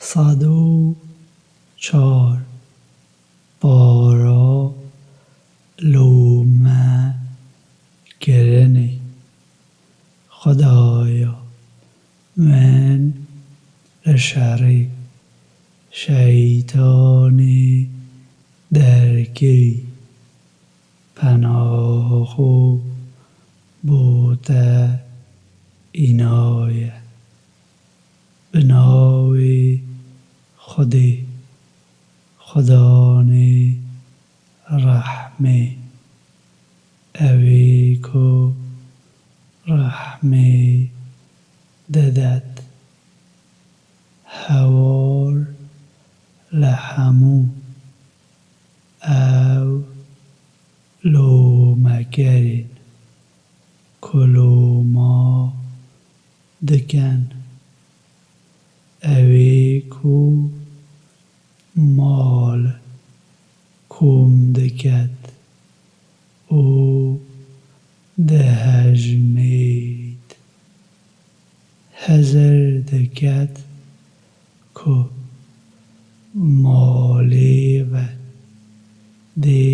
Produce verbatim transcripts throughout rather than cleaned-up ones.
Sed û çar. Para lome kirinê. Xwedaya min li şerê şeytanê derkirî, penaha xwe bo te înaye. Bi navê Xwedê, Xwedanê rehmê, ewê ku rehmê didet. Hewar li hemû ew lomekerên ku loma dikin, ewê ku mal kom diket û dihejmêt. Hizir diket ku malê ve dê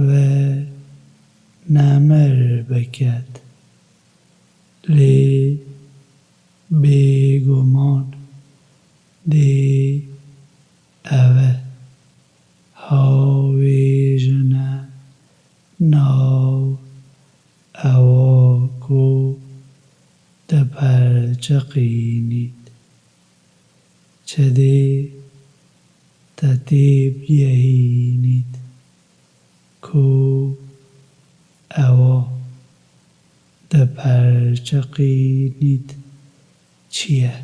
ve nemir biket. Lê bêguman dê eve hawêjine nav ewa ku diperçiqînît. Çi dê te têbigehînît ku ewa diperçiqînît çi ye?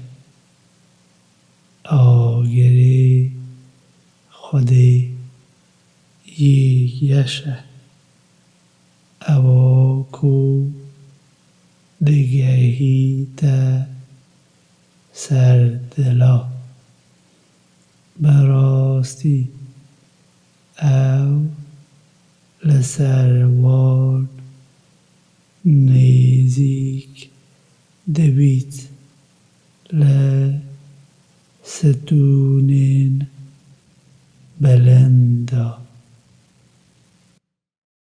Agirê Xwedê yê geş e. Ewa ku digehîte ser dila. Bi rastî ew li ser wan nêzîk dibît li stûnên bilind de.